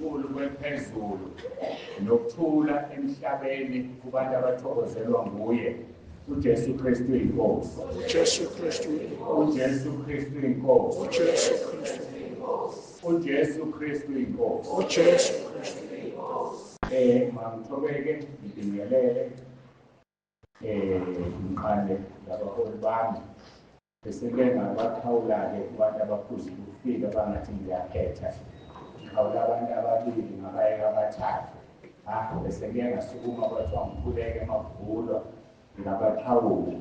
kuNkulunkulu kwephezulu nokuthula emhlabeni kubantu abathokozelwa nguye uJesu Kristu inkosi. uJesu Kristu, uJesu Kristu inkosi. uJesu Kristu, uJesu Kristu inkosi. uJesu Kristu. Mangithobeke ngibingelele ngiqale labaholi bami bese ke ngabaxhawula-ke kubantu abaphuzile ukufika bangathi ngiyakhetha, ngixhawula abantu ababili ngabayeka abathathu, bese ke ngasukuma kwathiwa ngikhuleke makuvulwa ngabaxhawula.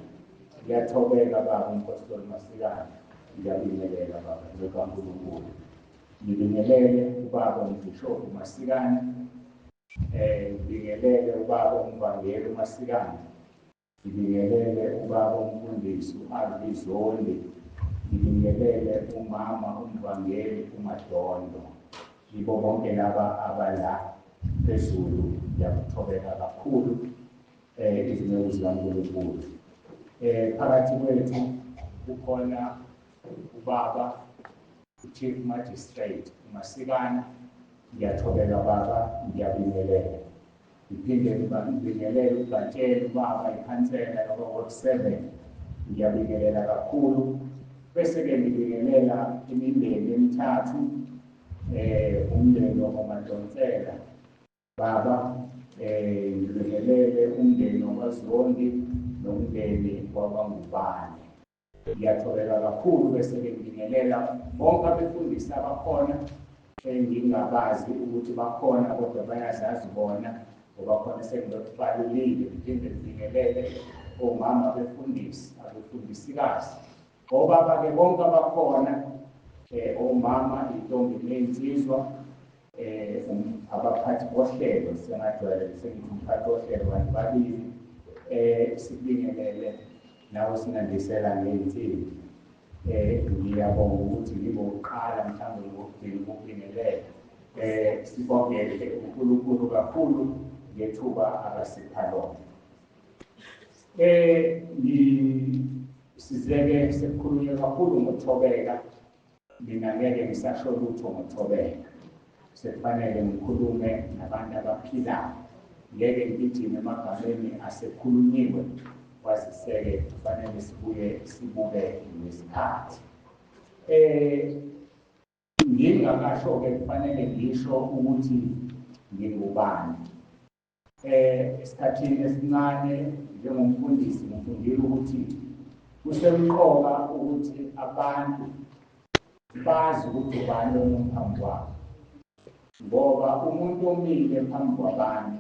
Ngiyathobeka baba uMpostoli Masikane, ngiyabingelela baba njengokaNkulunkulu, ngibingelele ubaba uMbhishobhi Masikane, ngibingelele ubaba uMvangeli Masikane, ngibingelele ubaba umfundisi u-R.V. Zondi, ngibingelele umama umvangeli uMadondo, yibo bonke laba abala phezulu. Ngiyakuthobeka kakhulu izinceku zikaNkulunkulu. Phakathi kwethu kukhona ubaba uChief Magistrate uMasikana, ngiyathobeka baba, ngiyabingelela. Ngiphinde ngibingelele uGatsheni ubaba ikhansela yakwa-Ward 7, ngiyabingelela kakhulu. Bese-ke ngibingelela imindeni emithathu, umndeni wakwaMadonsela baba, ngibingelele umndeni wakwaZondi nomndeni wakwaNgubane. Ngiyathobeka kakhulu. Bese-ke ngibingelela bonke abefundisi abakhona engingabazi ukuthi bakhona kodwa bayazazi bona ngoba khona sengibabalulile. Ngiphinde ngibingelele omama befundisi, abefundisikazi, obaba-ke bonke abakhona, omama, intombi ney'nsizwa, abaphathi bohlelo, sengajwayele sengithi umphathi wohlelo kanti babili, sibingelele nawe sinandisela ngey'nsimbi. Ngiyabonga ukuthi ngibokuqala mhlawumbe ngokugcina ukubingelela. Sibongele uNkulunkulu kakhulu ngethuba akasipha lona. Ngisizeke sekukhulunywe kakhulu ngothobeka, mina ngeke ngisasho lutho ngothobeka, sekufanele ngikhulume nabantu abaphilayo, ngeke ngigijime emagameni asekhulunyiwe, kwaziseke kufanele sibuye sibuke nesikhathi. Ngingakasho-ke kufanele ngisho ukuthi ngingubani. Esikhathini esincane njengomfundisi ngifundile ukuthi kusemqoka ukuthi abantu bazi ukuthi ubani lona phambi kwabo, ngoba umuntu omile phambi kwabantu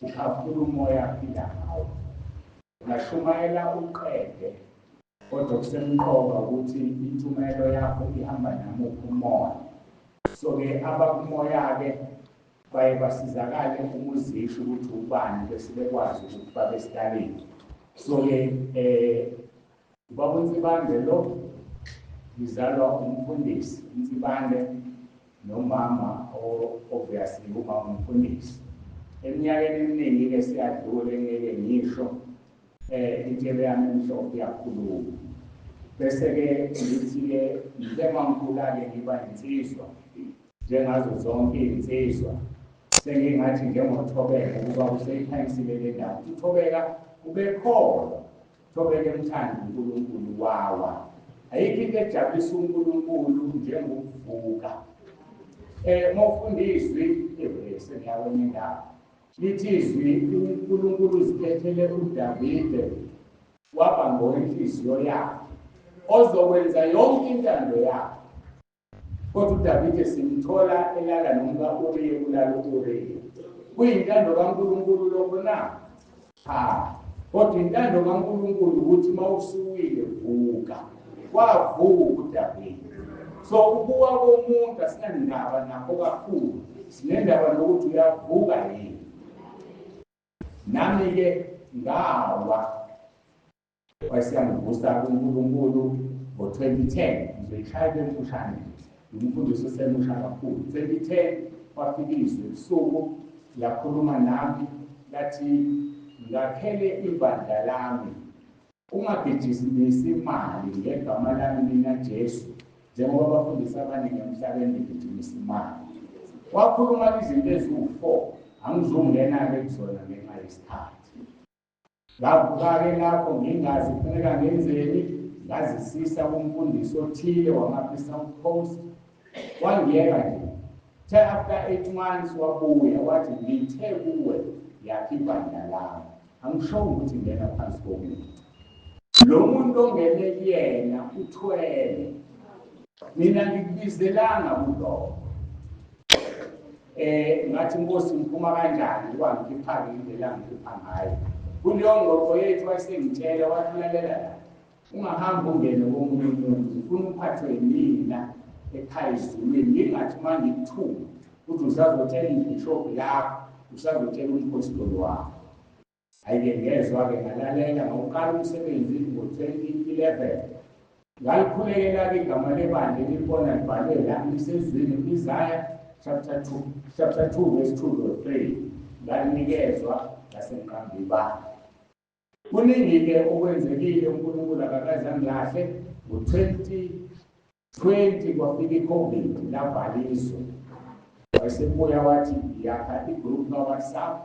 ukhafula umoya aphila ngawo. Ungashumayela uqede, kodwa kusemqoka ukuthi intshumayelo yakho ihamba namuphi umoya. So-ke abakumoya-ke baye basizakale uma uzisho ukuthi ubani bese bekwazi ukuthi babe esitalini. So-ke ubaba uNsibande lo, ngizalwa umfundisi uNsibande nomama obviously umama umfundisi. Eminyakeni eminingi-ke siyadlula engeke ngisho, intshebe yami emhlophe iyakhuluma. Bese-ke ngithi-ke ngithe uma ngikhula-ke ngiba insizwa njengazo zonke iy'nsizwa, sengingathi njengoThobeka ukuba useyikhanyisile le ndawo. UThobeka ubekholwa, Thobeka emthanda uNkulunkulu wawa. Ayikho into ejabulisa uNkulunkulu njengokuvuka. Uma ufunda izwi, sengiyakwenye indawo, lithi izwi uNkulunkulu uzikhethele uDavide waba ngowenhliziyo yakhe ozokwenza yonke intando yakhe. Kodwa uDavide simthola elala nomka-Uriya kulala u-Uriya. Kuyintando kaNkulunkulu lokho na? Cha. Kodwa intando kaNkulunkulu ukuthi uma usuwile vuka. Wavuka uDavide. So ukuwa komuntu asinandaba nakho kakhulu, sinendaba nokuthi uyavuka yini. Nami-ke ngawa, wayeseyangivusa kuNkulunkulu ngo-2010. Ngizoyishaya ibe mfushane nje, ngumfundisi osemusha kakhulu. 2010 kwafika izwi ebusuku lakhuluma nami lathi ngakhele ibandla lami, ungagijimisi imali ngegama lami mina Jesu, njengoba abafundisi abaningi emhlabeni begijimisa imali. Wakhuluma izinto eziwu-4, angizongena-ke kuzona ngenxa yesikhathi. Ngavuka-ke lapho ngingazi kufuneka ngenzeni, ngazisisa kumfundisi othile wangapha e-South Coast, wangiyeka nje. The after 8 months wabuya wathi ngithe kuwe yakha ibandla lami. Angisho ukuthi ngena phansi komuntu. Lo muntu ongene kuyena uthwele. Mina ngikubizelanga kulokho. Ngathi Nkosi ngiphuma kanjani kwangikhipha-ke indlela angikhipha ngayo. Kuleyo ngxoxo yethu wayesengitshela wathi lalela la, ungahambi ungene komunye umuntu, ngifuna uphathwe yimina ekhaya ezulwini, ngingathi uma ngikuthuma ukuthi usazotshela ibhishobhi lakho, usazotshela umphostoli wakho. Hhayi-ke ngezwa-ke ngalalela, ngawuqala umsebenzi ngo-2011. Ngalikhulekela-ke igama lebandla elilibona libhalwe la lisezwini ku-Isaya chapter 2, chapter 2 verse 2 to 3. Ngalinikezwa ngase ngiqamba ibandla. Kuningi-ke okwenzekile, uNkulunkulu akakaze angilahle. Ngo-2020 kwafika i-COVID lavala izwe. Wayesebuya wathi yakha i-group ka-WhatsApp.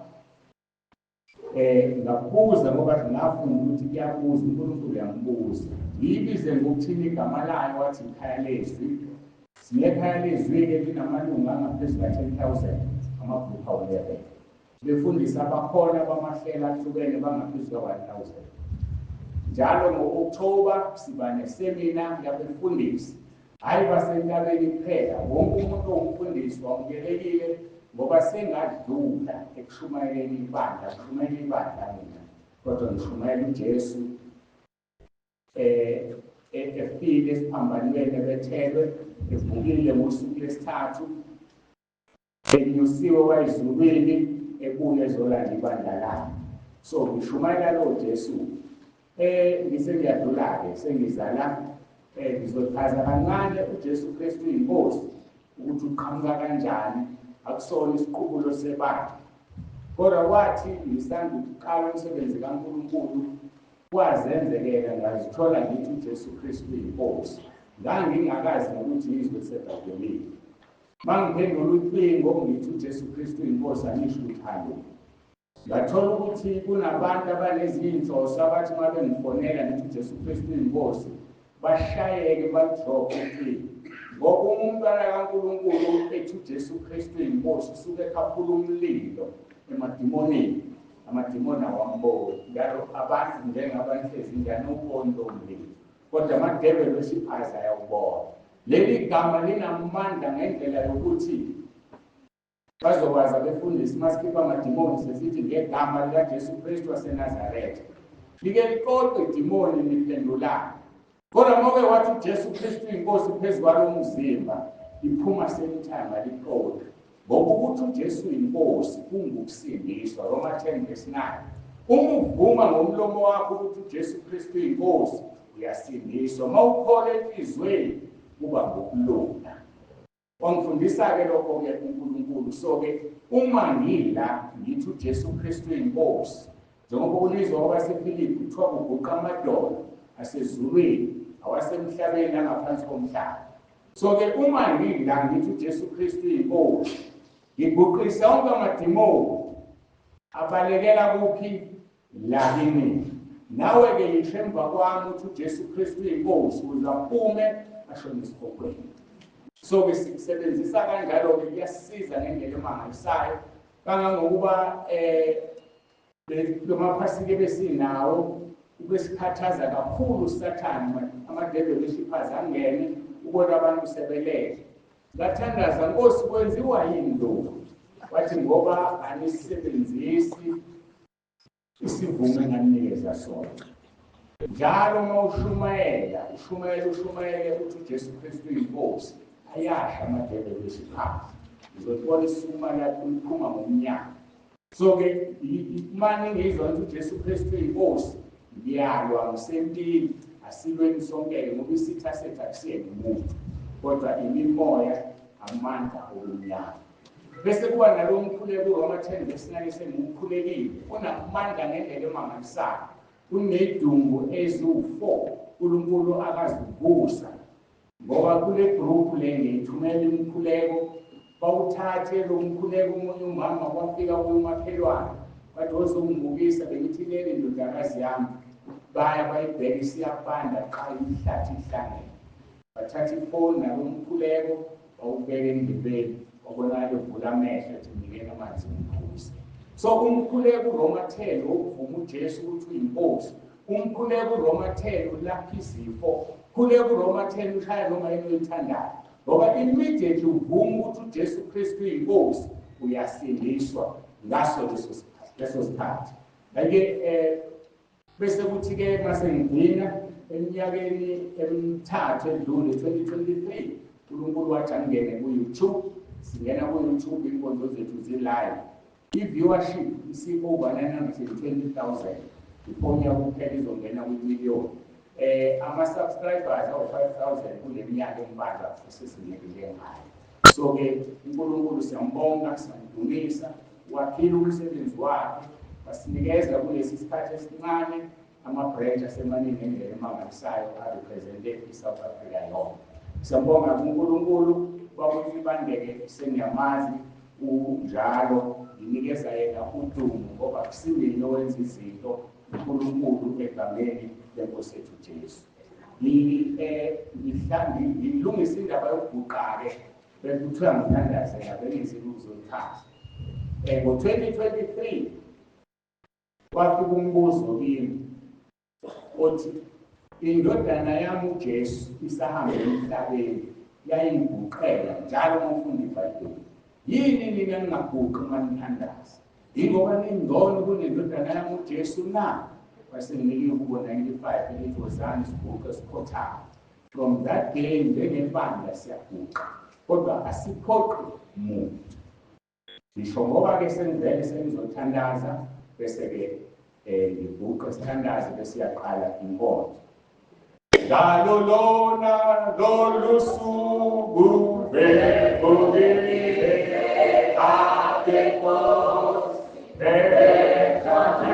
Ngabuza ngoba ngafunda ukuthi kuyabuza, uNkulunkulu uyambuza. Ngiyibize ngokuthini igama layo, wathi ikhaya lezwi. Sinekhaya lezwi-ke linamalungu angaphezu ka-10,000, amagruphu awu-11. Befundisa abakhona bamahlelo ahlukene bangaphezu ka-1,000. Njalo ngo-October siba nesemina yabefundisi. Hhayi basentabeni kuphela, wonke umuntu owumfundisi wamukelekile ngoba sengadlula ekushumayeleni ibandla, ngishumayela ibandla mina, kodwa ngishumayela uJesu efile esiphambanweni, ebethelwe, evukile ngosuku lesithathu, enyusiwe wayezulwini, ebuye ezolanda ibandla lakhe. So ngishumayela lo Jesu. Ngisengiyadlula-ke, sengizala, ngizochaza kancane uJesu Kristu uyinkosi, ukuthi uqhamuka kanjani, akusona isiqubulo sebandla. Kodwa kwathi ngisanda ukuqala umsebenzi kaNkulunkulu, kwazenzekela ngazithola ngithi uJesu Kristu uyinkosi. Ngangingakazi nokuthi izwi liseBhayibhelini. Mangiphendula ucingo ngithi uJesu Kristu uyinkosi, angisho ukuthi haleluya. Ngathola ukuthi kunabantu abanezinhloso abathi uma bengifonela ngithi uJesu Kristu uyinkosi, bashayeke badrop ucingo. Ngoba uma umntwana kaNkulunkulu ethi uJesu Kristu uyinkosi, usuke ekhaphula umlilo emadimonini. Amadimoni awamboni. Njalo abantu njengabantu njani uwuboni lowo mlilo. Kodwa amadeveli wesiphaza ayawubona. Leli gama linamandla ngendlela yokuthi bazokwazi abefundisi masikhipha amadimoni sesithi ngegama likaJesu Kristu waseNazaretha. Like liqoqe idimoni liphendulane. Kodwa uma uke wathi uJesu Kristu uyinkosi phezu kwalo mzimba, liphuma semthanga liqoqe. Ngoba ukuthi uJesu uyinkosi kungukusindiswa. Roma 10 verse 9. Uma uvuma ngomlomo wakho ukuthi uJesu Kristu uyinkosi, uyasindiswa. Uma ukholwa enhliziyweni kuba ngokulunga. Wangifundisa-ke lokho-ke uNkulunkulu. So-ke uma ngila ngithi uJesu Kristu uyinkosi, njengoba ulizwa kwabaseFilipi kuthiwa kuguqa amadolo asezulwini, awasemhlabeni nangaphansi komhlaba. So-ke uma ngila ngithi uJesu Kristu uyinkosi, ngiguqisa onke amadimoni abalekela kuphi? La kimi. Nawe-ke yisho emva kwami uthi uJesu Kristu uyinkosi, ukuze aphume ashone esihogweni. So-ke sikusebenzisa kanjalo-ke, kuyasisiza ngendlela emangalisayo, kangangokuba lamaphasika ebesinawo ubesikhathaza kakhulu uSathane, amadeveli worshippers angene ubona abantu sebelele. Ngathandaza, Nkosi, kwenziwa yini lokhu? Wathi ngoba anisebenzisi isivumo enganinikeza sona. Njalo uma ushumayela, ushumayela, ushumayele uthi uJesu Kristu uyinkosi, ayasha amadeveli wesiphathi. Uzothola isukuma lakho liphuma ngomnyango. So-ke uma ningizwa ukuthi uJesu Kristu uyinkosi, ngiyalwa ngisempini, asilweni sonke-ke ngoba isitha sethu akusiyena umuntu, kodwa imimoya, amandla obumnyama. Bese kuba nalowo mkhuleko uRoma 10 verse 9 esengiwukhulekile, unamandla ngendlela emangalisayo. Kunedumbu eziwu-4 uNkulunkulu akazivusa, ngoba kule group le ngiyithumela imikhuleko Bawuthathe lo mkhuleko, omunye umama kwafika kuye umakhelwane wathi wozongibukisa, bengithi leli ndodakazi yami. Baya bayibheka isiyabanda qha, ihlathi ihlangene. Bathatha ifoni nalo mkhuleko bawubeka endlebeni, wabonakala evula amehlo, ethi mnikeni amanzi ngiphuze. So umkhuleko uRoma 10 wokuvuma uJesu ukuthi uyinkosi, umkhuleko uRoma 10 ulapha izifo, khuleko uRoma 10 ushaya noma yini oyithandayo, ngoba immediately uvuma ukuthi uJesu Kristu uyinkosi, uyasindiswa ngaso leso sikhathi. Ake bese kuthi-ke mase ngigcina eminyakeni emithathu edlule, 2023, uNkulunkulu wathi angene ku-YouTube. Singena ku-YouTube, iy'nkonzo zethu zi-live, i-viewership isi-over 920,000. Before unyaka uphela izongena kwimiliyoni. Ama-subscribers awu-5,000 kule minyaka embalwa esesingenile ngayo. So-ke uNkulunkulu siyambonga, siyamdumisa, waphila umsebenzi wakhe, wasinikeza kulesi sikhathi esincane ama-branch asemaningi ngendlela emangalisayo, a-represente i-South Africa yonke. Siyambonga kuNkulunkulu. Kwakuthi ibandeke sengiyamazi unjalo, nginikeza yena udumo, ngoba kusimina owenza izinto, uNkulunkulu, egameni lenkosi yethu Jesu. Ngilungisa indaba yokuguqa-ke, bekuthiwa ngithandazela, bengizile ukuzochaza. Ngo-2023 kwafika umbuzo kimi othi indodana yami uJesu isahambe emhlabeni yayingiguqela njalo uma ufunda iBhayibheli. Yini nina ningaguqi uma nithandaza? Yingoba ningcono kunendodana yami uJesu na? Wase nginika ihubo 95 elithi wozani siguqe sikhothame. From that day, njengebandla siyaguqa, kodwa asiphoqi muntu. Ngisho ngoba-ke sengivele sengizothandaza, bese-ke ngiguqe, sithandaze, bese iyaqala inkonzo. Ngalo lona lolu suku bevukile ade Nkosi bethandiswe.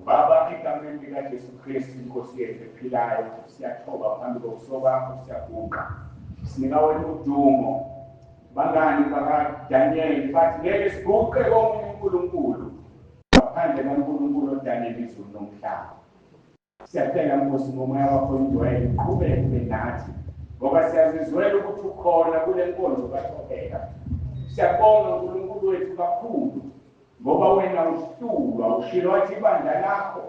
Baba, egameni likaJesu Kristu inkosi yethu ephilayo, siyathoba phambi kobuso bakho, siyaguqa, sinika wena udumo. Bangani bakaDaniyeli bathi ngeke siguqe komunye uNkulunkulu ngaphandle kaNkulunkulu odalele izulu nomhlaba. Siyacela Nkosi, ngomoya wakho ingcwele uqhubeke ube nathi, ngoba siyazizwela ukuthi ukhona kule nkonzo kaThobeka. Siyabonga uNkulunkulu wethu kakhulu, ngoba wena uhlulwa ushilo wathi ibandla lakho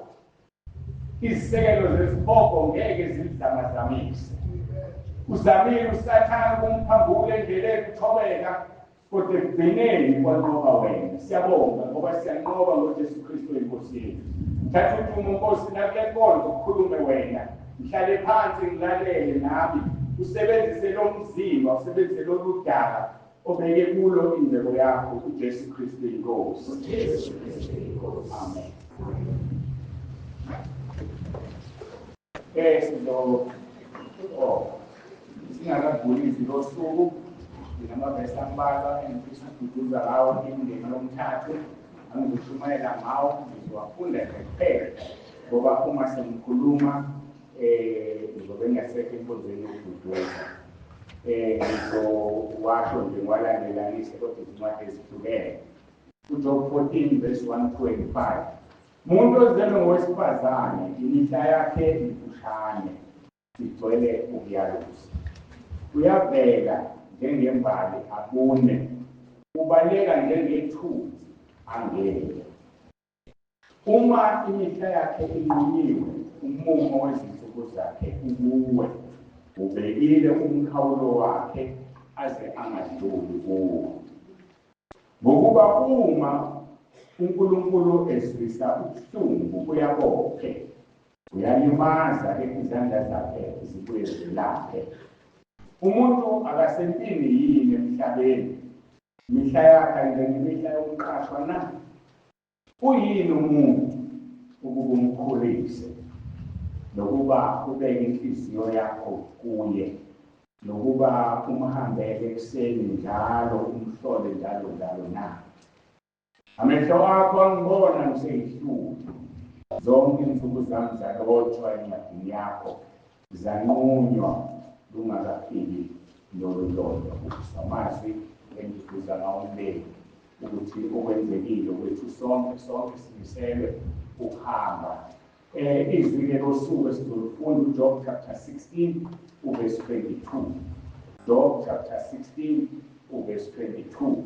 izisekelo zesihogo ngeke zilizamazamise. Uzamile uSathane ukumphambula endleleni uThobeka. Kodwa ekugcineni kwanqoba wena. Siyabonga ngoba siyanqoba ngoJesu Kristu inkosi yethu. Thatha udumo Nkosi nakule nkonzo ukhulume wena. Ngihlale phansi ngilalele nami. Usebenzise lo mzimba, usebenzise lolu daka obeke kulo ingcebo yakho uJesu Kristu inkosi. uJesu Kristu inkosi. Amen. Sizo singakavuli izwi losuku nginamavesi ambalwa engifisa ukududuza ngawo imindeni yomthathu angizoshumayela ngawo ngizowafunda nje kuphela ngoba uma sengikhuluma ngizobe ngingasekho enkonzweni yokududuza. Ngizowasho nje ngiwalandelanise kodwa izincwadi ezihlukene. UJob 14 verse 1 to 5. Umuntu ozelwe ngowesifazane imihla yakhe mifushane igcwele ukuyaluza. Uyavela njengembali abune, ubaleka njengethunzi angene. Uma imihla yakhe inqunyiwe, umumo wezinsuku zakhe ukuwe, ubekile umkhawulo wakhe aze angadluli kuwo. Ngokuba uma uNkulunkulu ezwisa ubuhlungu uyabophe, uyalimaza kepha izandla zakhe zibuye zilaphe. Umuntu akasempini yini emhlabeni? Imihla yakhe njengemihla yomqashwa na? Uyini umuntu ukuba umkhulise, nokuba ubeke inhliziyo yakho kuye, nokuba umhambele ekuseni njalo, umhlole njalo njalo na? Amehlo akho angibona ngiseyihluthu, zonke insuku zami zalotshwa encwadini yakho, zanqunywa lungakafiki nolulodwa ubuso. Amazwi engiduduza ngawo umndeni ukuthi okwenzekile kwethu sonke sonke simiselwe ukuhamba. Izwi-ke losuku esizolufunda uJob chapter 16 uverse 22. Job chapter 16 uverse 22.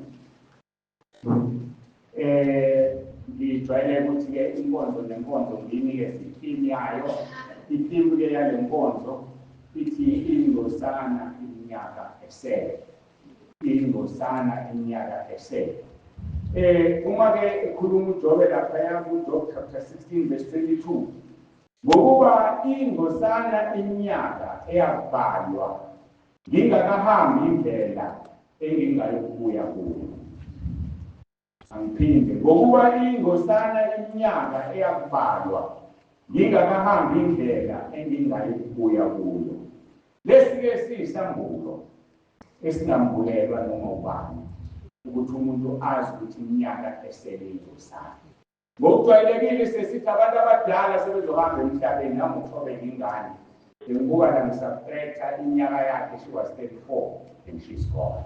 Ngijwayele ukuthi-ke inkonzo nenkonzo ngiyinikeze ithimi yayo. Ithimi-ke yale nkonzo ithi ingosana iminyaka esele. Ingosana iminyaka esele. Uma-ke ekhuluma uJobe laphaya kuJob chapter 16 verse 22, ngokuba ingosana iminyaka eyabhalwa ngingakahambi indlela engingayokubuya kuyo. Angiphinde, ngokuba ingosana iminyaka eyabhalwa ngingakahambi indlela engingayokubuya kuyo. Lesi-ke siyisambulo esingambulelwa noma ubani, ukuthi umuntu azi ukuthi iminyaka esele ingosana. Ngokujwayelekile sesithi abantu abadala sebezohamba emhlabeni noma uthobeka ingane. Ngibuka la ngisubtracta iminyaka yakhe, she was 34 and she's gone.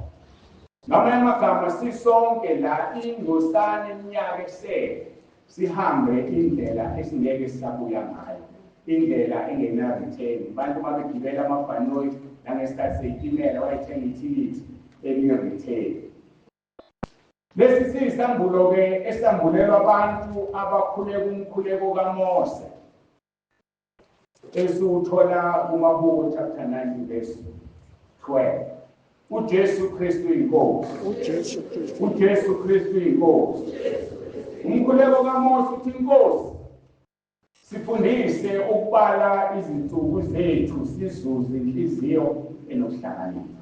Ngamanye amagama sisonke la ingosana iminyaka esele sihambe indlela esingeke sisabuya ngayo, indlela engena-return. Abantu uma begibela amabhanoyi nangesikhathi seyitimela wayethenga ithikithi eliyi-return. Lesi siyisambulo-ke esambulelwa abantu abakhuleka umkhuleko kaMose esiwuthola kuMabuko chapter 9 verse 12. uJesu Kristu inkosi. uJesu Kristu. uJesu Kristu inkosi. Umkhuleko kaMose uthi inkosi sifundise ukubala izinsuku zethu sizuze inhliziyo enokuhlakanipha.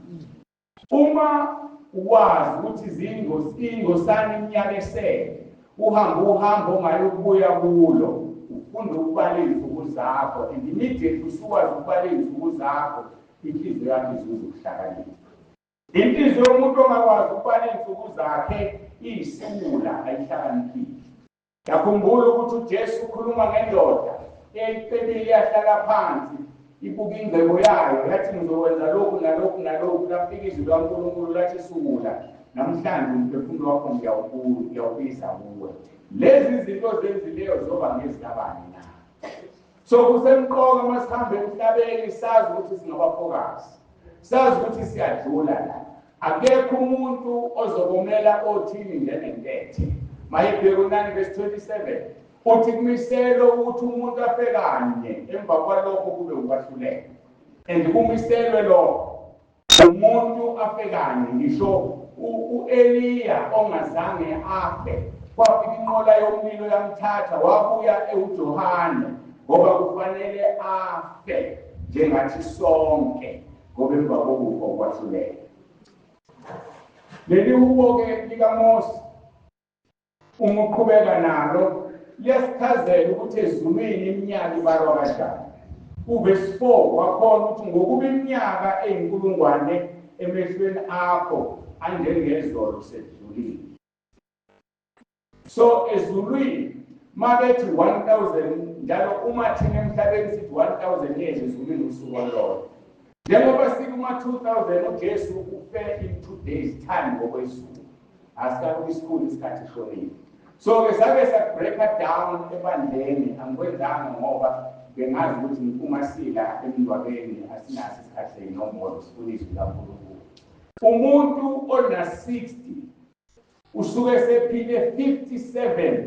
Uma wazi ukuthi ingosana iminyaka esele, uhambe uhambo ongayokubuya kulo, ufunda ukubala izinsuku zakho, and immediately usukwazi ukubala izinsuku zakho, inhliziyo yakho izuza ukuhlakanipha. Inhliziyo yomuntu ongakwazi ukubala izinsuku zakhe iyisiwula, ayihlakaniphile. Yakhumbula ukuthi uJesu ukhuluma ngendoda eyayicebile, yahlala phansi ibuka ingcebo yayo, yathi ngizokwenza lokhu nalokhu nalokhu. Lafika izwi likaNkulunkulu lathi sukula, namhlanje umphefumulo wakho ngiyawubiza kuwe. Lezi zinto ozenzileyo zoba ngezikabani na? So kusemqoka uma sihambe emhlabeni sazi ukuthi singabafokazi, sazi ukuthi siyadlula la. Akekho umuntu ozokomela othini njengentethe. Mayibheke u9 verse 27 uthi kumiselwe ukuthi umuntu afe kanye, emva kwalokho kube ukwahluleka. And kumiselwe lokho umuntu afe kanye, ngisho u-Eliya ongazange afe, kwafika inqola yomlilo yamthatha wabuya ewuJohane, ngoba kufanele afe njengathi sonke, ngoba emva kokufa ukwahluleka. Leli hubo-ke likaMose uma uqhubeka nalo liyasichazela ukuthi ezulwini iminyaka ibalwa kanjani. Uvesi 4 wakhona ukuthi ngokuba iminyaka eyinkulungwane emehlweni akho anjengezolo sedlulile. So ezulwini mabethi 1000 njalo uma thina emhlabeni sithi 1000 years, ezulwini usuku olulodwa. Njengoba sikuma 2000 uJesu ufe in 2 days time ngokwezulu. Asikabe isikhulu isikhathi shonile. So ke sabe sa-break down ebandleni, angikwenzanga ngoba bengazi ukuthi uma sila emngcwabeni asinaso isikhathi seyinombolo, sifuna izwi likaNkulunkulu. Umuntu ona 60 usuke sephile 57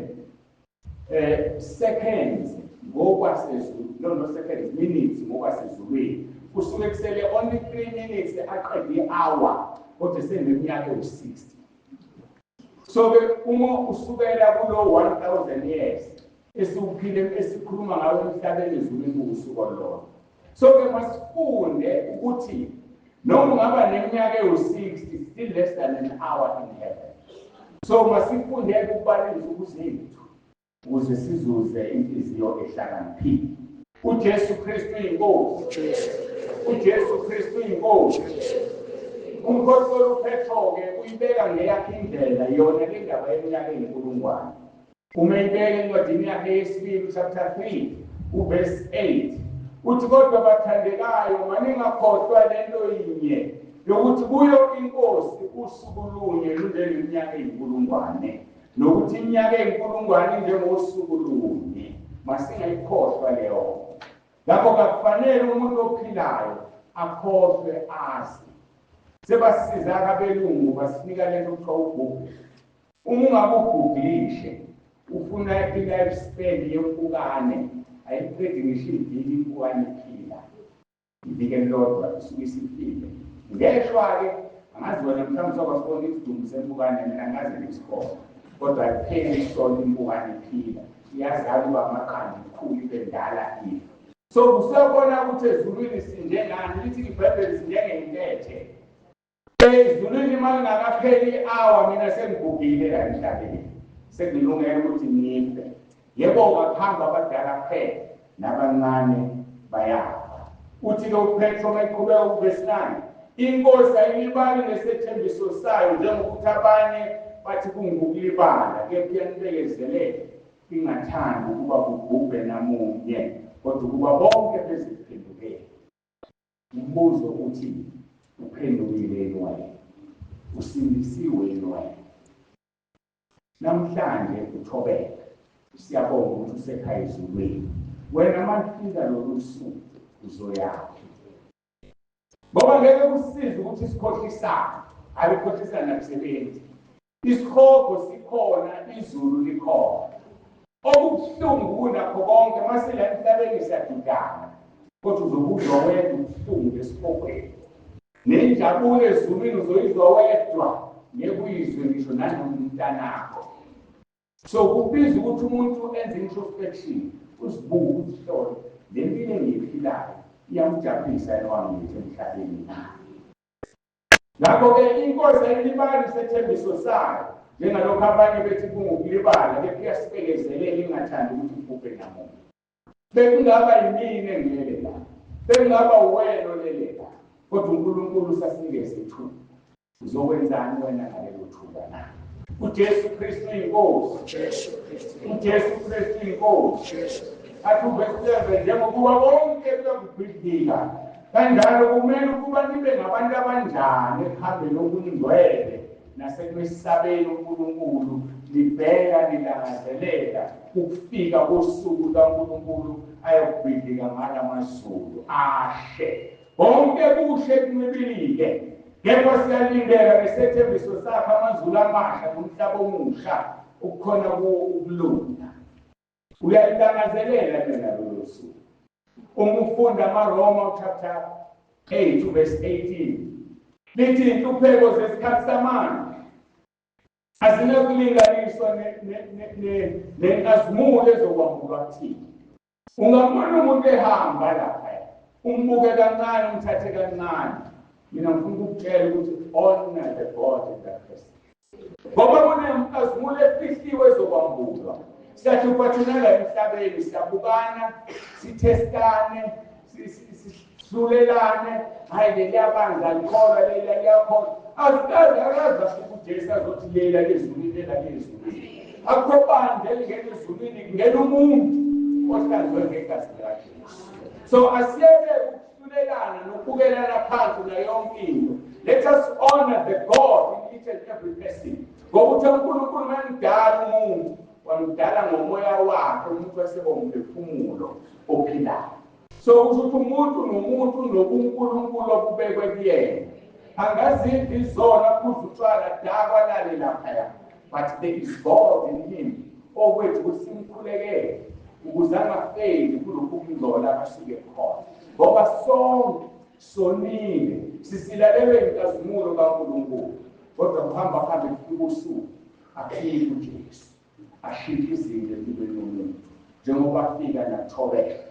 seconds ngokwasezulu, no seconds, minutes ngokwasezulwini. Kusuke kusele only 3 minutes aqede i-hour, kodwa seneminyaka ewu-60. So ke uma usukela kulo 1000 years esiwuphile esikhuluma ngayo emhlabeni, ezulwini kuwusuku olulodwa. So ke masifunde ukuthi noma ungaba neminyaka ewu-60, still less than an hour in heaven. So masifunde ukubala izinsuku zethu ukuze sizuze inhliziyo ehlakaniphile. uJesu Kristu inkosi. uJesu Kristu inkosi. Umphostoli uPetro ke uyibeka ngeyakhe indlela yona le ndaba yeminyaka eyinkulungwane. Uma ibeka encwadini yakhe yesibili chapter 3 uverse 8 uthi, kodwa bathandekayo maningakhohlwa lento yinye yokuthi kuyo inkosi usuku lunye lunjengeminyaka eyinkulungwane, nokuthi iminyaka eyinkulungwane njengosuku lunye. Masingayikhohlwa leyo. Ngakho kakufanele umuntu ophilayo akhohlwe azi. Sebasisiza abelungu basinika lento kuthiwa uGoogle. Uma ungabe ugooglishe ufuna i-life span yempukane, ayiqedi ngisho iviki impukane iphila. Iviki elilodwa isuke isifile. Ngeshwa-ke angazi wena mhlawumbe sokwasibona isidumbu sempukane, mina angaze ngisibone, kodwa ayipheli isonto impukane iphila, iyazala uba amaqanda, ikhulu ibe ndala ife. So kusiyabona ukuthi ezulwini sinjengani, lithi iBhayibheli sinjengentethe. Ezulwini uma lingakapheli i-hour mina sengigugile la emhlabeni, sengilungele ukuthi ngife. Yebo, ngakuhamba abadala kuphela nabancane bayafa. Uthi-ke uPetro uma eqhubeka kuvesi 9, inkosi ayilibali nesethembiso sayo njengokuthi abanye bathi kungukulibala, kepha iyanibekezelela ingathandi ukuba kubhubhe namunye, kodwa ukuba bonke beziphendukele. Umbuzo uthi uphendukile yini wena? Usindisiwe yini wena? Namhlanje uthobeka, siyabonga ukuthi usekhaya ezulwini. Wena malifika lolu suku uzoyaphi? Ngoba ngeke kusize ukuthi sikhohlisane, ayikhohlisana nakusebenzi. Isihogo sikhona, izulu likhona. Okubuhlungu kunakho konke masila emhlabeni siyadudana, kodwa uzobuzwa wedwa ubuhlungu esihogweni. Nenjabulo ezulwini uzoyizwa wedwa, ngeke uyizwe ngisho nanoma umntanakho. So kubiza ukuthi umuntu enze introspection, uzibuke, uzihlole, le mpilo engiyiphilayo iyamjabulisa yena owangiletha emhlabeni na? Ngakho-ke inkosi ayilibali isethembiso sayo, njengalokhu abanye bethi kungukulibala, kepha iyasibekezelela ingathandi ukuthi kubhubhe namuntu. Bekungaba yimina engilele la, bekungaba uwena olele la, kodwa uNkulunkulu usasinikeze ithuba. Uzokwenzani wena ngalelo thuba na? uJesu Kristu inkosi. uJesu Kristu inkosi. Athi uvesi 7, njengokuba bonke kuyakubhidlika kanjalo kumele ukuba nibe ngabantu abanjani ekuhambeni okungcwele nasekwesabeni uNkulunkulu, nibheka nilangazelela ukufika kosuku lukaNkulunkulu ayokubhidlika ngalamazulu ashe konke kushe kuncibilike, kepha siyalindela ngesethembiso sakhe amazulu amasha nomhlaba omusha ukukhona kuwo ukulunga. Uyalilangazelela mina lolo suku. Uma ufunda amaRoma chapter 8 verse 18, Lithi inhlupheko zesikhathi samanje azinakulinganiswa nenkazimulo ezokwambulwa kuthina. Ungambona umuntu ehamba lapha, umbuke kancane, umthathe kancane. Mina ngifuna ukukutshela ukuthi honor the God in that person. Ngoba kunenkazimulo efihliwe ezokwambulwa. Siyahlupha thina la emhlabeni, siyabukana, sithestane, sihlulelane, hayi leliya bandla likholwa, leliya liyakholwa. Asikaze akaze afike uJesu azothi lela lezulwini, lela lezulwini. Akukho bandla elingena ezulwini, kungena umuntu ohlanzwe ngegazi likaJesu. So asiyeke ukuhlulelana nokubukelana phansi nayo yonke into. Let us honor the God in each and every person. Ngokuthi uNkulunkulu mamdala umuntu, wamdala ngomoya wakhe, umuntu waseba umphefumulo ophilayo. So kusho ukuthi umuntu nomuntu nobuNkulunkulu obubekwe kuyena. Angazidla izona, aphuze utshwala, dakwa, lale laphaya. But there is God in him. Okwethu ukuthi simkhulekele ukuze angafeli kulokhu kungcola asuke khona. Ngoba sonke sonile, sisilalelwe inkazimulo kaNkulunkulu. Kodwa kuhamba kuhambe kufike usuku afike uJesu, ashintshe izinto empilweni yomuntu. Njengoba afika nakuthobeka,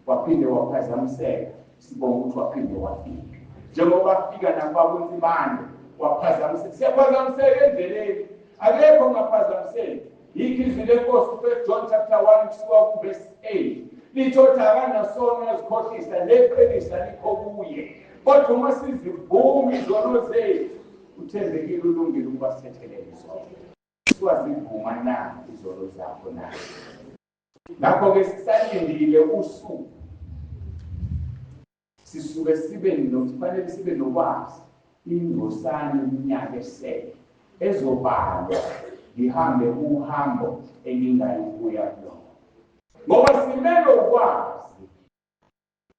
waphinde waphazamiseka, sibonga ukuthi waphinde wafika. Njengoba afika nakubabuNsibande, waphazamiseka. Siyaphazamiseka endleleni, akekho ongaphazamiseki. Yikho izwi lenkosi uFirst John chapter 1 kusuka kuverse 8 litho ukuthi akanasono azikhohlisa, leqinisa likho kuye. Kodwa uma sizivuma izono zethu, uthembekile ulungile ukuba sithethelele izono. Siwazivuma na izono zakho na? Ngakho-ke sisalindile usuku, sisuke sibe nokufanele sibe nokwazi ingcosana iminyaka esele ezobalwa, ngihambe uhambo engingayikuya kulona. Ngoba simele ukwazi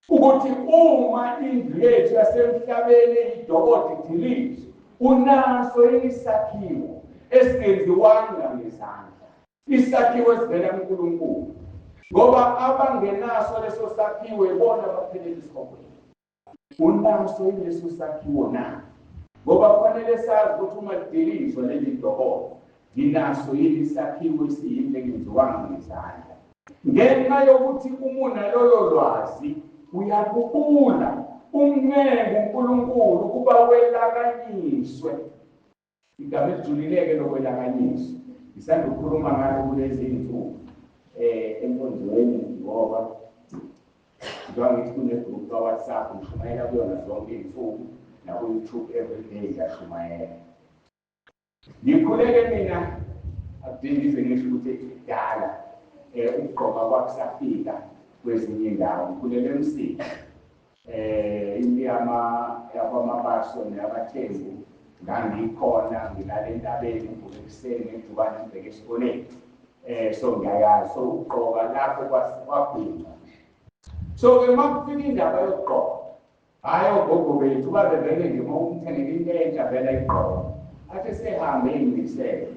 ukuthi uma indlu yethu yasemhlabeni idokode idilizwe, unaso isakhiwo esingenziwanga ngezandla, isakhiwo esivela kuNkulunkulu. Ngoba abangenaso leso sakhiwo ibona abaphelela esihogweni. Unaso leso sakhiwo na? Ngoba kufanele sazi ukuthi uma lidilizwa leli dokodo, nginaso yini isakhiwo esiyinto engenziwanga ngezandla. Ngenxa yokuthi uma unalolo lwazi, uyabubula umncenga uNkulunkulu ukuba welakanyiswe. Igama elijulileke lokwelakanyiswa ngisanda ukukhuluma ngalo kulezi iy'nsuku enkonzweni, ngoba njengoba ngithi kune-group ka-WhatsApp ngishumayela kuyona zonke iy'nsuku, naku-YouTube everyday ngiyashumayela. Ngikhuleke mina, akudingi ngize ngisho ukuthi kudala ukugqoka kwakusafika kwezinye iy'ndawo. Ngikhulele eMsinga, impi yakwamabaso neyabaThembu, ngangikhona ngilala entabeni, ngivuke ekuseni ngejubane ngibheke esikoleni. So ngiyayazi, so ukugqoka lapho kwagwinqa. So-ke uma kufika indaba yokugqoka, hhayi ogogo bethu babevele nje uma umthengela into entsha vele ayigqoke. Athi sehambe eyimisele,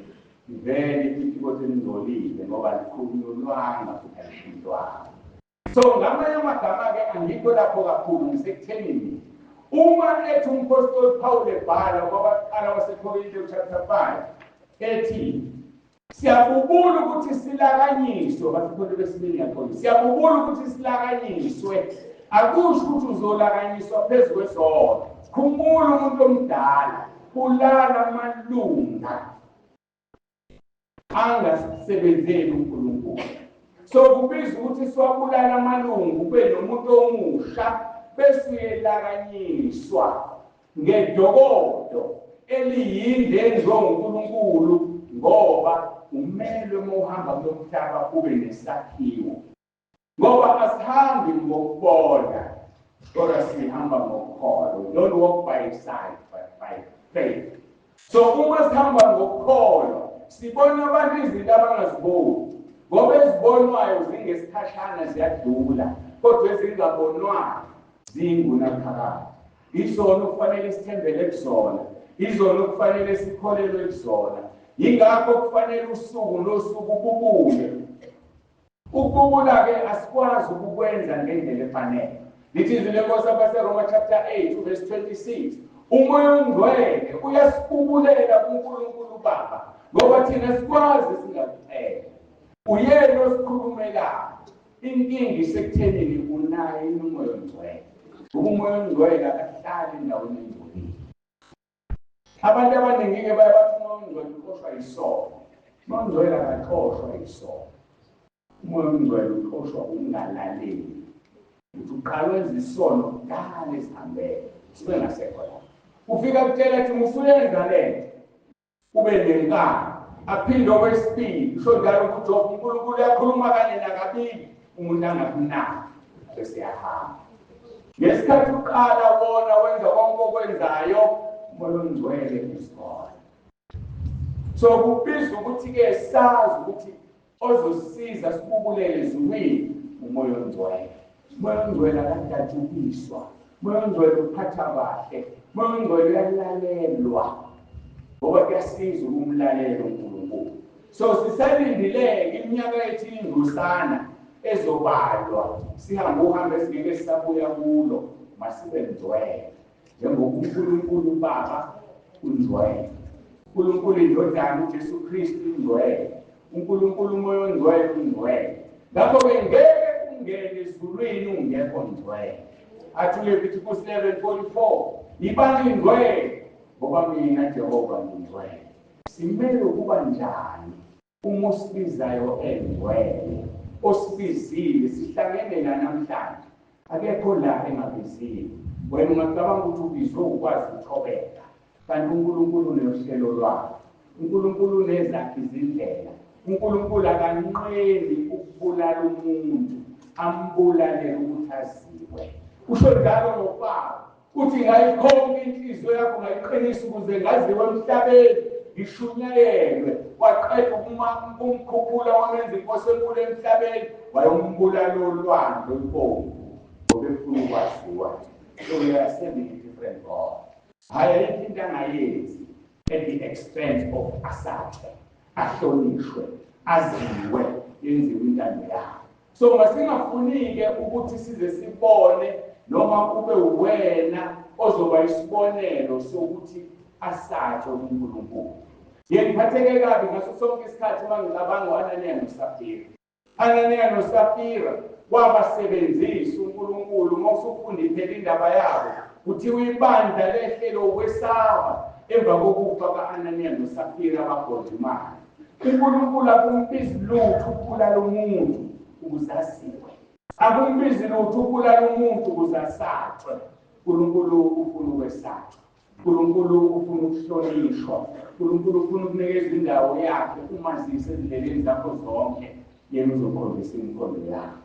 vele ipitikoti elingcolile ngoba likhulunyulwanga futhi alishintwanga. So ngamanye amagama-ke angikho lapho kakhulu, ngisekuthenini uma ethi umpostoli Paul ebhala kwabaqala waseKorinte chapter 5 ethi siyabubula ukuthi silakanyiswe, baseKorinte besibili ngiyaxolisa, siyabubula ukuthi silakanyiswe. Akusho ukuthi uzolakanyiswa phezu kwesono. Khumbula umuntu omdala ulala amalunga angasebenzeli uNkulunkulu. So kubiza ukuthi siwabulala amalungu kube nomuntu omusha, bese uyelakanyiswa ngedokodo eliyinde enziwe nguNkulunkulu, ngoba umelwe uma uhamba kulo mhlaba ube nesakhiwo. Ngoba asihambi ngokubona, kodwa sihamba ngokholo. Don't walk by sight but by faith. So uma sihamba ngokholo, sibona abantu izinto abangaziboni, ngoba ezibonwayo zingesikhashana ziyadlula, kodwa ezingabonwayo zingunaphakade. Izona kufanele sithembele kuzona, izona kufanele sikholelwe kuzona. Yingakho kufanele usuku nosuku kubule. Ukubula-ke asikwazi ukukwenza ngendlela efanele. Lithi izwi lenkosi abaseRoma chapter 8 verse 26, Umoya oNgcwele uyasiqubulela kuNkulunkulu Baba, ngoba thina sikwazi singakucela. Uyena osikhulumelayo. Inkinga isekuthenini unaye uMoya oNgcwele. Umoya oNgcwele akahlali endaweni engcolile. Abantu abaningi-ke baye bathi uMoya oNgcwele uxoshwa yisono. Umoya oNgcwele akaxoshwa yisono. Umoya oNgcwele uxoshwa ukungalaleli. Uthi uqala wenza isono kudala esihambele, suke ngasekho lapho. Ufika kutshela ukuthi musuyenza le nto, ube nenkani. Aphinde okwesibili, usho njalo kuJob, uNkulunkulu uyakhuluma kanye nakabili, umuntu angakunaki, bese uyahamba. Ngesikhathi uqala wona wenza konke okwenzayo, uMoya oNgcwele is gone. So kubiza ukuthi-ke sazi ukuthi ozosisiza sibubulele ezulwini uMoya oNgcwele. Umoya oNgcwele akadatshukiswa. Umoya oNgcwele uphatha kahle. Umoya oNgcwele uyalalelwa, ngoba kuyasiza ukumlalela uNkulunkulu. So sisalindile iminyaka ethi ingcosana ezobalwa, sihambe uhambe esingeke sisabuya kulo, masibe ngcwele njengoba uNkulunkulu uBaba ungcwele, uNkulunkulu iNdodana uJesu Kristu ungcwele, uNkulunkulu uMoya oNgcwele ungcwele. Ngakho-ke ngeke ungene ezulwini ungekho ngcwele. Athi uLevitikus 11:44, yibani ngcwele ngoba mina Jehova ngingcwele. Simele ukuba njani uma osibizayo engcwele? Osibizile sihlangene la namhlanje, akekho la engabiziwe. Wena ungacabanga ukuthi ubizwe ukwazi ukuthobeka, kanti uNkulunkulu unohlelo lwakhe. uNkulunkulu unezakhe izindlela. uNkulunkulu akanqeni ukubulala umuntu, ambulalele ukuthi aziwe. Usho njalo ngoFaro, uthi ngayikhonka inhliziyo yakho, ngayiqinisa ukuze ngaziwe emhlabeni, ngishunyayelwe. Waqeda ukumkhuphula, wamenza inkosi enkulu emhlabeni, wayombulala olwandle olubomvu, ngoba efuna ukwaziwa. So we are serving a different God. Hhayi, ayikho into angayenzi at the expense of asathe, ahlonishwe, aziwe, yenziwe intando yakhe. So masingafuni-ke ukuthi size sibone noma ube wena ozoba isibonelo sokuthi asatshwe kuNkulunkulu. Ngiye ngiphatheke kabi ngaso sonke isikhathi uma ngicabanga u-Ananiya noSafira. Ananiya noSafira wabasebenzisa uNkulunkulu. Uma usufunda iphela indaba yabo, kuthiwa ibandla lehlelo ukwesaba emva kokufa ka-Ananiya noSafira bagodla imali. uNkulunkulu akumbizi lutho ukubulala umuntu ukuze aziwe. Akumbizi lutho ukubulala umuntu ukuze asatshwe. uNkulunkulu ufuna ukwesatshwa. uNkulunkulu ufuna ukuhlonishwa. uNkulunkulu ufuna ukunikeza indawo yakhe, umazise ezindleleni zakho zonke, yena uzokhombisa imikhondo yakho.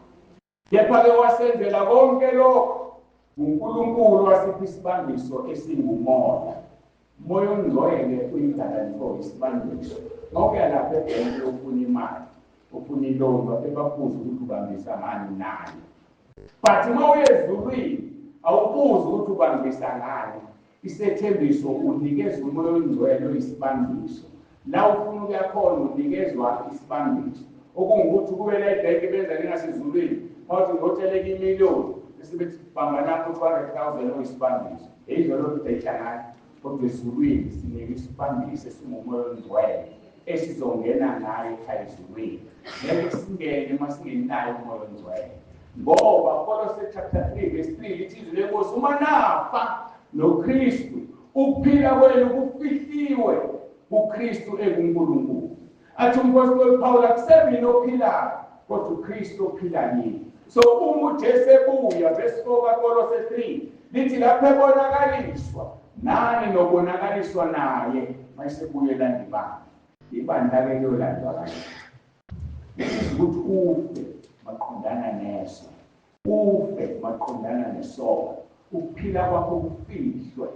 Kepha-ke wasenzela konke lokho uNkulunkulu, wasipha isibambiso esingumoya. Umoya oNgcwele uyigaranto isibambiso. Mawuya lapha ebhenki ufuna imali, ufuna iloan, bafike bakubuze ukuthi ubambisa ngani nani. But uma uya ezulwini awubuzi ukuthi ubambisa ngani. Isethembiso unikezwa uMoya oNgcwele oyisibambiso. La ufuna ukuya khona unikezwa isibambiso. Okungukuthi kube la ebhenki benza njengasezulwini, mawuthi ngotsheleka imiliyoni, bese bethi bamba nakho 200,000 oyisibambiso. Yizwa lokhu ubheja ngayo. Kodwa ezulwini sinikwa isibambiso esinguMoya oNgcwele esizongena ngayo ekhaya ezulwini. Ngeke singene uma singenayo uMoya oNgcwele. Ngoba Kolose chapter 3 verse 3 lithi izwi lenkosi, uma nafa noKristu, ukuphila kwenu kufihliwe kuKristu ekuNkulunkulu. Athi umpostoli Paul, akusemina ophilayo, kodwa uKristu ophila kimi. So uma uJesu ebuya, verse 4 kaKolose 3 lithi lapho ebonakaliswa nani nobonakaliswa naye mayesebuye elanda ibandla. Ibandla-ke liyolandwa kanjani? Ukuthi ufe maqondana nezwe, ufe maqondana nesono, ukuphila kwakho kufihlwe,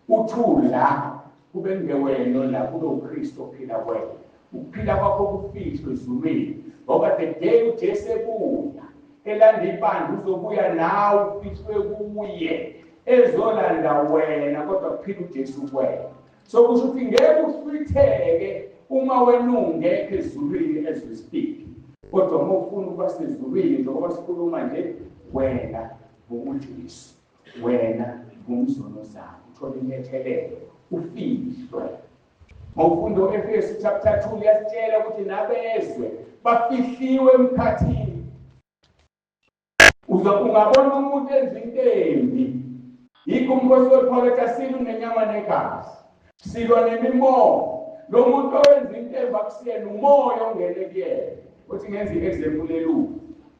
uthula kube ngewena la, kube uKristu ophila kuwena. Ukuphila kwakho kufihlwe ezulwini, ngoba the day uJesu ebuya elanda ibandla, uzobuya nawe ufihlwe kuye, ezolanda wena, kodwa kuphila uJesu kuwena. So kusho ukuthi ngeke uhlwitheke uma wena ungekho ezulwini as we speak. Kodwa uma ufuna ukuba sezulwini njengoba sikhuluma nje, wena ngokuJesu, wena ngumzono zakho. uthole intethelelo, ufihlwe. Mawufunda Efesu chapter 2 liyasitshela ukuthi nabezwe bafihliwe emkhathini. Ungabona umuntu enza into embi. Yikho umpostoli Paul ethi asilwi nenyama negazi, silwa nemimoya. Lo muntu owenza into embi akusiyena, umoya ongene kuyena. Uthi ngenza i-example elula.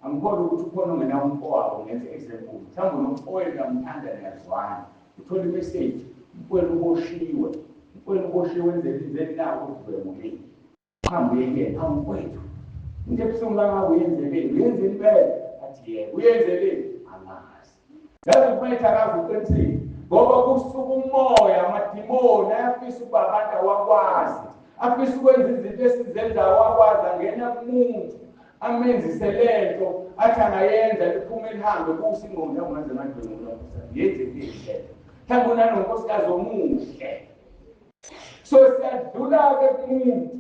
Angikholwa ukuthi ukhona ongenawo umfowabo, ngenza i-example. Mhlawumbe unomfowenu uyamthanda niyazwana. Uthola imeseji, umfowenu uboshiwe. Umfowenu uboshiwe wenzeni na udlwengulile. Hambe uye kuyena, hawu mfowethu. Into ebuhlungu kangaka uyenzeleni? Uyenzeni impela? Athi yebo, uyenzeleni? Angazi. Yazi mfowethu akazi uqinisile. Ngoba kusuka umoya, amadimoni ayafisa ukuba abantu awakwazi. Afisa ukwenza izinto esizenza awakwazi, angena kumuntu amenzise lento athi angayenza liphume lihambe kusa ingqondo yangaze ngadlwengula nkosikazi yenze lihle. Mhlawumbe unanonkosikazi omuhle. So siyadlula-ke kumuntu,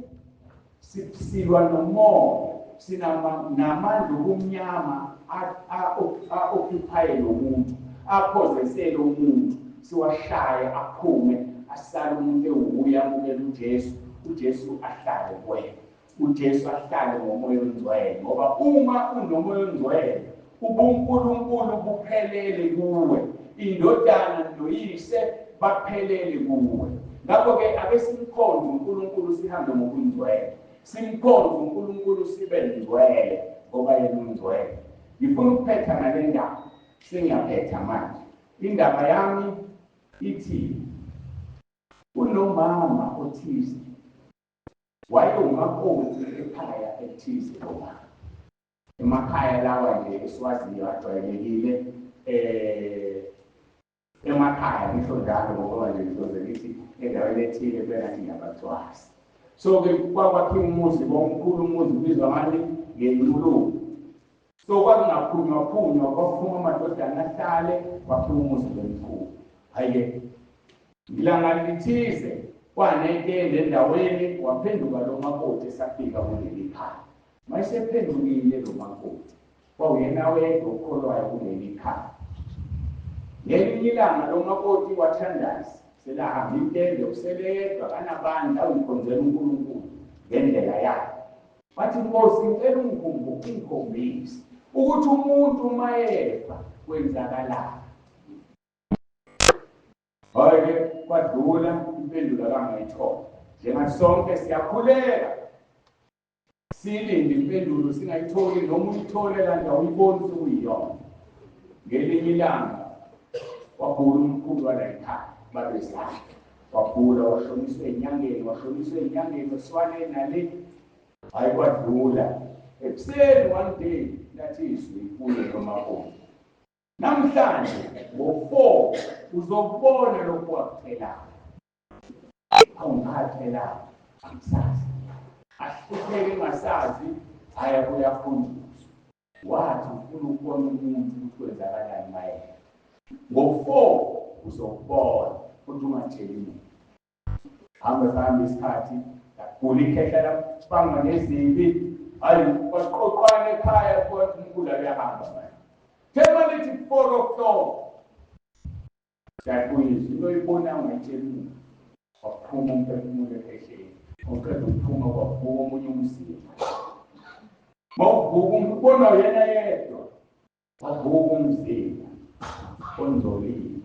silwa nomoya, sinamandla obumnyama a-occupye lo muntu, aphozesele umuntu, siwashaye aphume, asale umuntu ewuye amukele uJesu, uJesu ahlale kuwena, uJesu ahlale ngomoya ongcwele, ngoba uma unomoya ongcwele ubuNkulunkulu buphelele kuwe, indodana noyise baphelele kuwe. Ngakho-ke ake simkhonze uNkulunkulu sihambe ngokungcwele, simkhonze uNkulunkulu sibe ngcwele, ngoba yena ungcwele. Ngifuna ukuphetha ngale ndaba, sengiyaphetha manje. Indaba yami ithi kunomama othize wayewumakoti ekhaya ethize lomama. Emakhaya lawa nje esiwaziyo ajwayelekile emakhaya ngisho njalo, ngoba nje ngizoze ngithi endaweni ethile kube ngathi ngiyabacwasa. So-ke kwakwakhiwa umuzi komkhulu, umuzi ubizwa ngani? Ngenculuko. So kwakungaphunywa phunywa, kwaphuma amadodana ahlale, kwakhiwa umuzi lomkhulu. Hhayi-ke ilanga lithize kwanetende endaweni, waphenduka lo makoti esafika kuleli khaya. Mayesephendukile lo makoti, kwawuyena wedwa okholwayo kuleli khaya. Ngelinye ilanga lo makoti wathandaza, selahamba intende, useledwa kanabandla, uyikhonzela uNkulunkulu ngendlela yakhe. Wathi, Nkosi, ngicela ungikhombise ukuthi umuntu uma efa kwenzakalani. Hhayi-ke kwadlula, impendulo akangayithola. Njengathi sonke siyakhuleka, silinde impendulo singayitholi, noma uyithole kanti awuyiboni sekuyiyona. Ngelinye ilanga wagula umkhulu wala ekhaya, babezala. Wagula, washoniswa enyangeni, washoniswa enyangeni, wasiwa le nale. Hhayi kwadlula. Ekuseni one day lathi izwi kuye lomakoti, namhlanje ngo-4 uzokubona lokhu wakucelayo. Awungicelayo, angisazi. Ahlupheke engasazi, hhayi uyakhunjuzwa. Wathi ufuna ukubona umuntu ukuthi kwenzakalani mayena. Ngo-4 uzokubona, kodwa ungatsheli muntu. Hambe sahambe isikhathi, lagula ikhehla labangwa nezibi. Hhayi kwaqoqwana ekhaya, kodwa umkhulu uyahamba manje. Thema lithi 4 o'clock. Siyabuyisa into oyibona ungayitsheli muntu. Waphuma umphefumulo ekhehleni. Uqeda ukuphuma kwavuka omunye umzimba. Mawuvuka umuntu ubona yena yedwa. Wavuka umzimba ongcolile.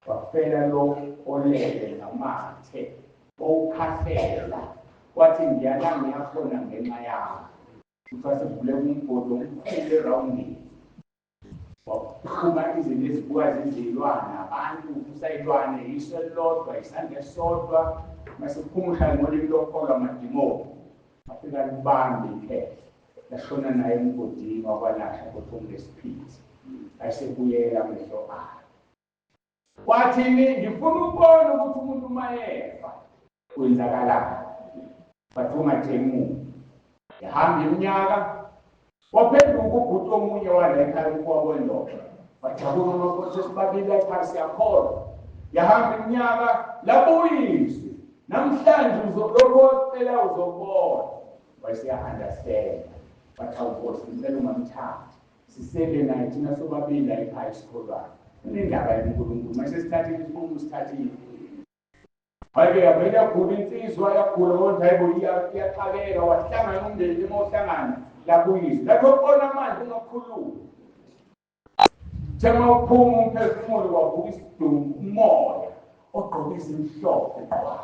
Wafela lo olele ngamathe owukhahlela. Wathi ngiyala ngiyakhona ngenxa yakho. Kuthiwa sekuvuleka umgodi omkhulu erawundini. Waphuma izinto ezibuka zizilwane, abantu kusayilwane, iso elilodwa, isandla esisodwa, mase kuphuma ushaya ngolimi lokukholwa amadimoni. Afika libambe ikhehla, lashona naye emgodini wakwalasha kodwa ongesiphithi. Ayesebuyela amehlo akhe. Wathini? Ngifuna ukubona ukuthi umuntu uma efa kwenzakalani. Bathi ungatsheli muntu. Yahamba iminyaka, waphenduka ubhuti omunye wala ekhaya umfowabo wendoda. Wajabula umakoti, sesibabili ekhaya siyakholwa. Yahamba iminyaka, labuyiswe. Namhlanje lokho ocela uzobona. Wayeseya-understand. Wathi awu Nkosi, ngicela ungamthathi. Sisele naye thina sobabili la ekhaya esikholwayo. Indaba yenkulunkulu mase sithathile isinqumo sithathile. Hayi-ke yavele yagula insizwa yagula kodwa hayibo iyaxakeka wahlangana umndeni uma uhlangana labuyisa. Lapho ubona manje ungakhulumi. Njengoba uphuma umphefumulo wavuka isidumbu umoya ogqoke ezimhlophe qwa.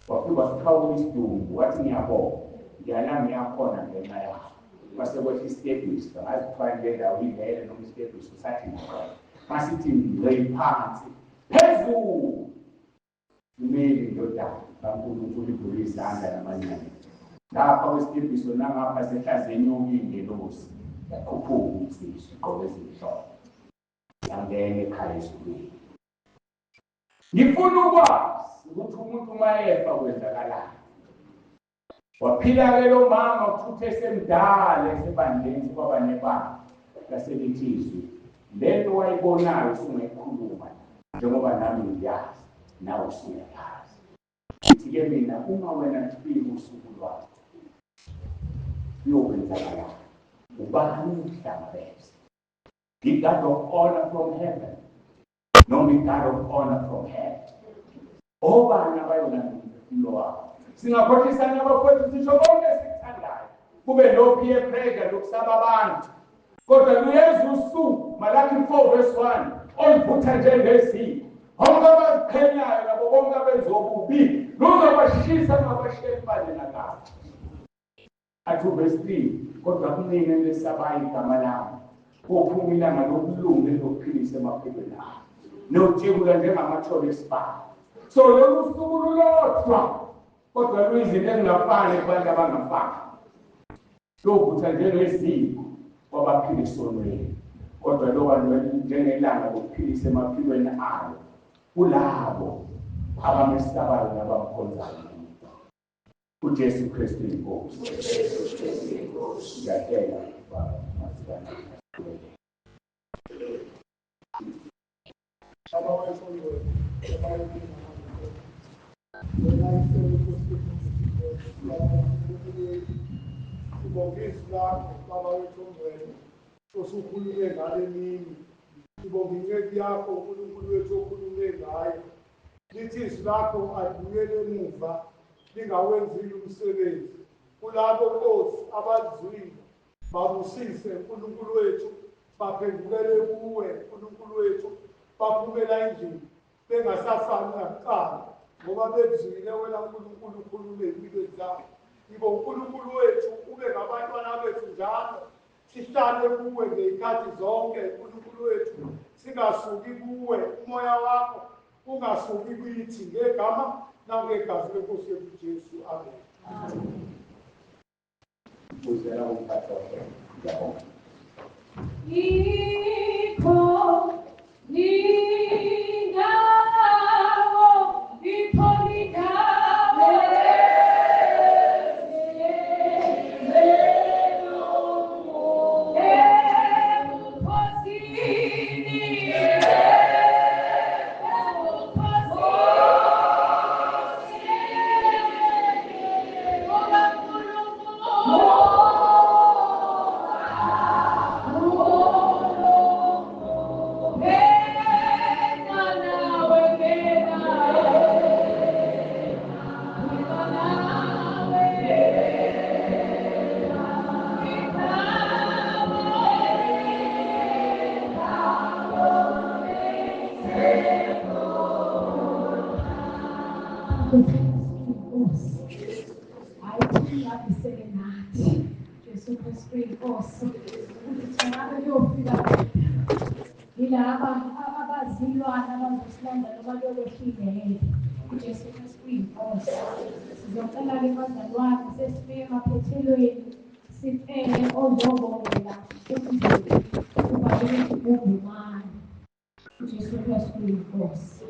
Wafika wasiqhawula isidumbu wathi ngiyabonga ngiyala ngiyakhona ngenxa yakho. Kwase kwehla isitebhisi angazi kuthiwa le ndawo ilele noma isitebhisi usathi ngqe. Masithi ngqe phansi phezulu. Imeli indodana kaNkulunkulu ivula izandla namanxeba. Lapha kwesitebhiso nangapha sehlaze inyuka ingelosi yakhuphuka insizwa igqoke ezimhlophe. Yangena ekhaya ezulwini. Ngifuna ukwazi ukuthi umuntu uma efa kwenzakalani. Waphila-ke lo mama futhi esemdala esebandleni sekwaba nebandla laselithi izwi le nto wayibonayo usungayikhuluma njengoba nami ngiyazi nawe usuyayazi. Ngithi-ke mina uma wena lufika usuku lwakho kuyokwenzakalani? Ubani ukuhlangabeza? The God of honor from heaven noma i-God of honor from hell. Obani abayolanda umphefumulo wakho? Singakhohlisana abafowethu sisho konke esikuthandayo kube no peer pressure lokusaba abantu kodwa luyeza usuku Malaki 4 verse 1 oluvutha njengeziko bonke abaziqhenyayo nabo bonke abenza okubi luzobashisa lungabashiya impande nakahle Athi uvesi 3, kodwa kunina enilesabayo igama lami, kophuma ilanga lokulunga elizokuphilisa emaphikweni alo, niyotshekula njengamathole esibani. So lolu suku lulodwa, kodwa luyizinto ezingafani kubantu abangafani. Luvutha njengeziko kwabaphila esonweni, kodwa loba njengelanga lokuphilisa emaphikweni alo kulabo abamesabayo nabamkhonzayo. uJesu Kristu inkosi. uJesu Kristu inkosi. Ngiyacela baba masikana. Baba wethu ongcwele, wena isenkosi sibonga izwi lakho baba wethu ongcwele osukhulume ngale mini sibonga inceku yakho uNkulunkulu wethu okhulume ngayo lithi izwi lakho alibuyele emuva lingawenzile umsebenzi kulabo Nkosi abalizwile babusise uNkulunkulu wethu baphendukele kuwe uNkulunkulu wethu baphumela endlini bengasafani nakuqala ngoba bekuzwile wena uNkulunkulu ukhulume empilweni zabo ibo uNkulunkulu wethu ube ngabantwana bethu njalo sihlale kuwe ngey'khathi zonke uNkulunkulu wethu singasuki kuwe umoya wakho ungasuki kithi ngegama nangegazi lenkosi yethu Jesu amen. Uzela umphathi wakhe. Ngiyabonga. Ikho indawo, ikho indawo ebukhosini, ebukhosini bukaNkulunkulu. Hayi nathi Jesu Kristu inkosi ukuthi ngabe kuyofika yilaba abazilwana abazosilanda noma kuyokwehla uJesu Kristu inkosi. Sizocela-ke bazalwane sesifike emaphethelweni sicele ozobongela umndeni ubabele ungumane uJesu Kristu inkosi.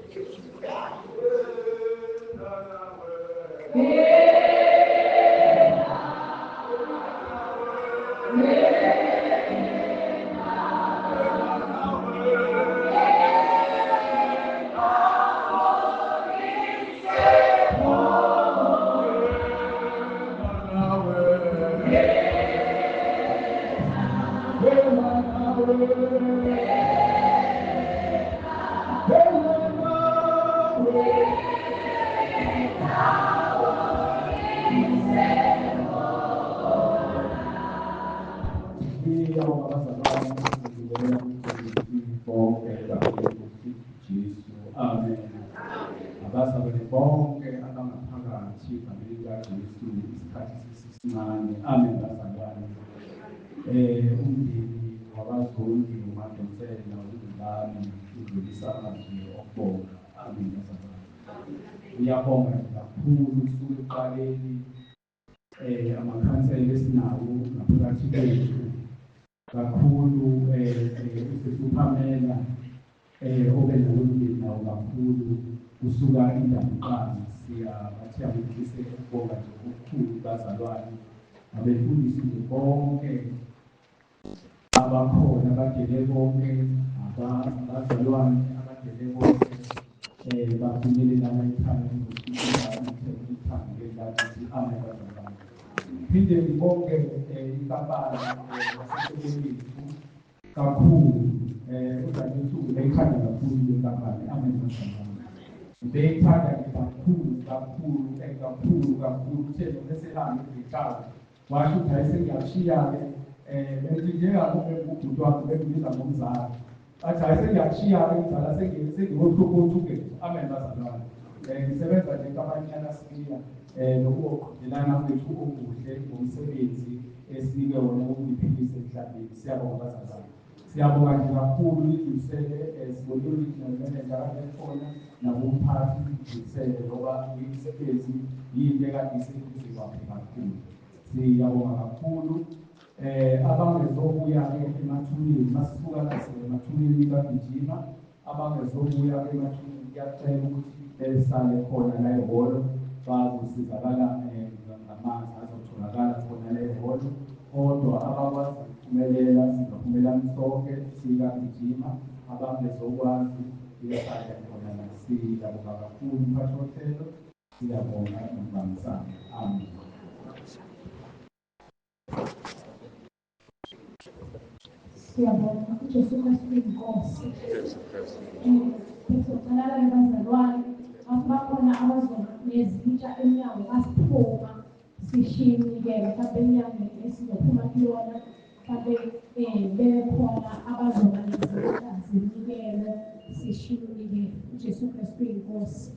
lenkosi Jesu. Amen. Abazalwane bonke abangaphakathi egameni likaJesu, isikhathi sesisincane. Amen bazalwane. Umndeni wabaZondi uMadonsela uNgubane udlulisa amazwi okubonga. Amen bazalwane. Uyabonga kakhulu kusuka ekuqaleni amakhansela esinawo ngaphakathi kwethu kakhulu, uSisi uPamela obe nalomndeni nawo kakhulu kusuka indaba iqala. Siyabathi abudlulise ukubonga nje okukhulu bazalwane, abefundisi nje bonke abakhona abadele bonke, abazalwane abadele bonke bafinyelela ekhaya lakithi. Amen bazalwane. Phinde ngibonge inkampani yaseSebelithu kakhulu, udadewethu ubeyithanda kakhulu le nkampani. Amen bazalwane. Ubeyithanda nje kakhulu kakhulu kakhulu kakhulu, uthe noma esehambe ezinhlaka washo ukuthi hayi, sengiyakushiya-ke, bethi njengakume ubhuti wakhe bengibiza ngomzali, athi hayi, sengiyakushiya-ke mzala, sengiyohlupha. Amen bazalwane. Ngisebenza nje enkampanini yakaSibiya, nokuqhudelana kwethu okuhle ngomsebenzi esinike wona wokuyiphilisa emhlabeni. Siyabonga bazalwane, siyabonga nje kakhulu. Idlulisele, sibonile u-regional manager kade khona nakumphathi, idlulisele ngoba imisebenzi yinto ekade iseduze kwakhe kakhulu. Siyabonga kakhulu. Abangezobuya-ke emathuneni, masisuka la emathuneni bagijima, abangezobuya-ke emathuneni kuyacela ukuthi besale khona la ehholo, bazosizakala ngamanzi azotholakala khona la ehholo. Kodwa abakwazi ukuphumelela, singaphumelani sonke sikagijima, abangezokwazi besale khona la. Siyabonga kakhulu mphathi wohlelo, siyabonga nokubambisana. Amen. Siyabonga. UJesu Kristu inkosi. Sizocela-ke bazalwane, bakhona abazonezitsha emnyango masiphuma, sishiye iminikelo mhlawumbe enyangeni esizophuma kuyona, mhlawumbe bekhona abazoba nezitsha zeminikelo, sishiye iminikelo. UJesu Kristu inkosi.